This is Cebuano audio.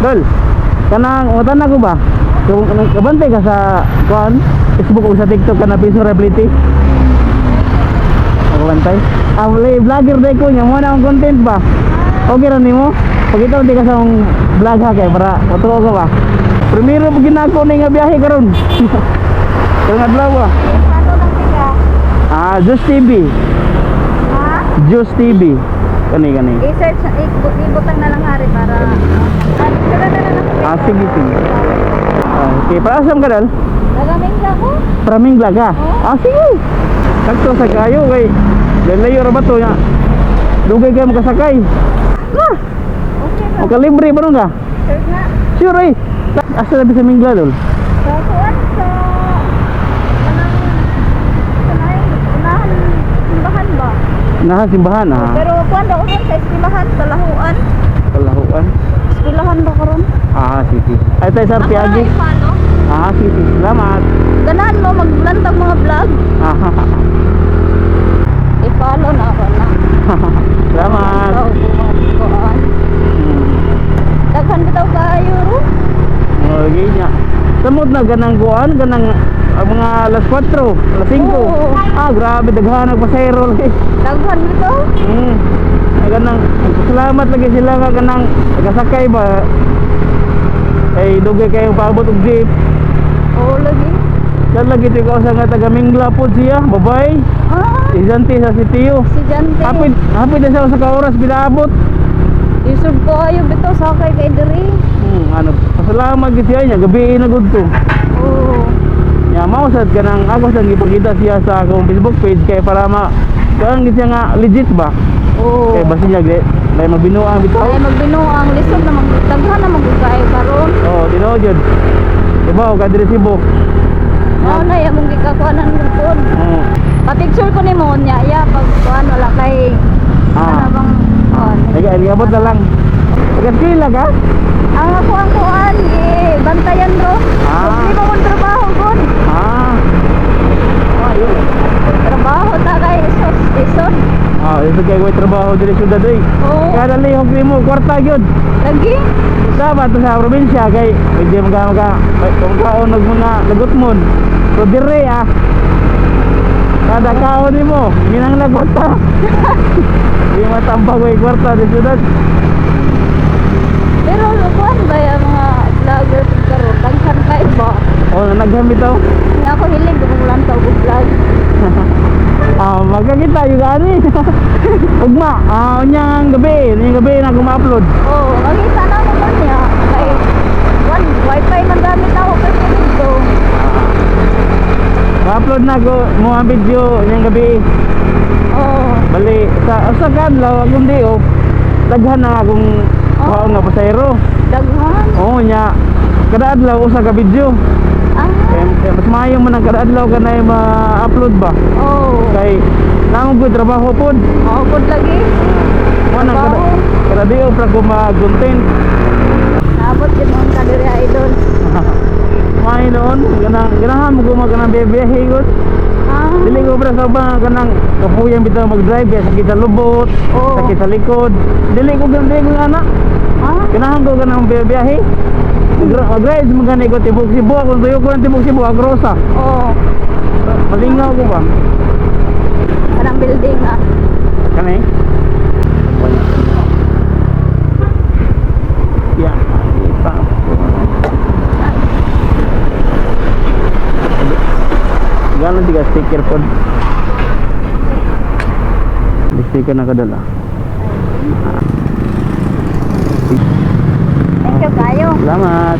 Dol, kanang utan na ko ba? Kung kabantay ka sa kuan, Facebook o sa TikTok ka na Piso Ability. Ako bantay. Ah, wala, vlogger day ko nya mo na akong content ba. Okay ra nimo? Pagita di ka sa akong vlog ha kay para matuo ka ba. Primero pag ginako ni nga biyahe karon. Karong adlaw ba? Ano lang tika? Ah, Juice TV. Ha? Juice TV. Kani kani. I-search, ibutang na lang hari para... Ano, sure na lang ako. Ah, sige sige. Ah, okay, para asam ka dal? Nagaming ka ko? Praming vlog ka? Oo. Ah, sige. Sakto sa kayo kay lalayo ra ba to nya? Dugay kayo makasakay. Ah, Okay o ba? kalibre ba nun ka? Sure na. Sure eh. Asa labi sa Mingla dol? Sa kuan, sa... Anong... Sa naing, unahan, simbahan ba? Naha simbahan ah. Pero kuan daw ko sa eskwelahan, sa lahuan. Kalahuan. Eskwelahan ba karon? Ah, sige. Ay tayo sa Ako na Piagi. i-follow. Ah, sige. Salamat. Ganahan mo maglantag mga vlog. Ah, I-follow na ako na. salamat. Oo, kuan. Daghan bitaw kaayo ro. Okay niya. Samot na ganang kuan, ganang mga alas 4, alas 5. Oo. Ah, grabe daghan ang pasahero lagi. Daghan bitaw. Ay, ganang salamat lagi sila nga ganang nagasakay ba. Ay dugay kayo paabot og jeep. Oo lagi. Yan lagi ito ikaw sa nga taga Mingla po siya, babay. Ah, Izanti sa sitiyo. si Jante. Hapit, hapit na siya sa ka oras pinaabot. Isog ko ayo bitaw sakay kay diri. Ano, pasalamat gid siya niya, gabi na gud to. Oo. Ya mao sad kanang ako sad gipakita siya sa akong Facebook page kay para ma kuan gid siya nga legit ba. Oo. Kay basin niya gid may magbinuang bitaw. Ay magbinuang lisod na magdaghan na magkaayo karon. Oh, tinuod jud. Diba o kadiri Cebu. Mao na ya mong gikakuanan gud. Oh. Pa-picture ko nimo nya ya pag kuan wala kay Ah. ano bang kuan. Ay, ay, na lang. Taga-eskwela ka? Ang ako ang kuan gi bantayan ro. Ah. Hindi mo mong trabaho gud. Ah. Ayun. Trabaho ta kay sus lisod. Ah, ito kay way trabaho diri syudad oy. Oo. Kada lihok nimo kwarta gyud. Lagi. Sa ba to sa probinsya kay medyo mga mga kung kaon og mga lagutmon. So dire ah. Kada kaon nimo, ginang kwarta. Di matambag way kwarta di syudad. Pero kuan ba yung mga vlogger karon daghan kay ba? Oh, naghan bitaw. Nga ako hilig kung lantaw og vlog. Ah, magkakita yung ani. Ugma, ah, unyang gabi na ako ma-upload. Oo, makita na mo man niya. Kay kuan wifi man gamit ako kasi dito. Ma-upload na ako mo ang video unyang gabi. Oo. Bali sa sa kadlaw akong di oh. Daghan na akong Oh. oh, nga pasahero. Daghan. Oo nya. Kada adlaw usa ka video. Ah. Kaya, kaya mas maayo man ang kada adlaw ka na ma-upload ba. Oo. Kay namo gud trabaho pod. Oo, pod lagi. Mo nang kada Trabaho. kada di off ra ko mag-content. Naabot yun ang kadiri idol. Maayo noon ganang ganahan mo ko mag kanang biyahe gud. Ah. Dili ko pra sa ba kanang kapuyan bitaw mag-drive kay sakit sa lubot, Oo. sakit sa likod. Dili ko gan dili ko ana. Ah. Ganahan ko kanang biyahe. Mag-ride man gani ko tibok Cebu akong tuyo ko ng tibok Cebu Agrosa. Oo. Malingaw ko ba? Kanang building ah. Kani? Ya, pa. Gano'n di ka sticker pod? Di sticker na kadala. Thank you kayo. Salamat.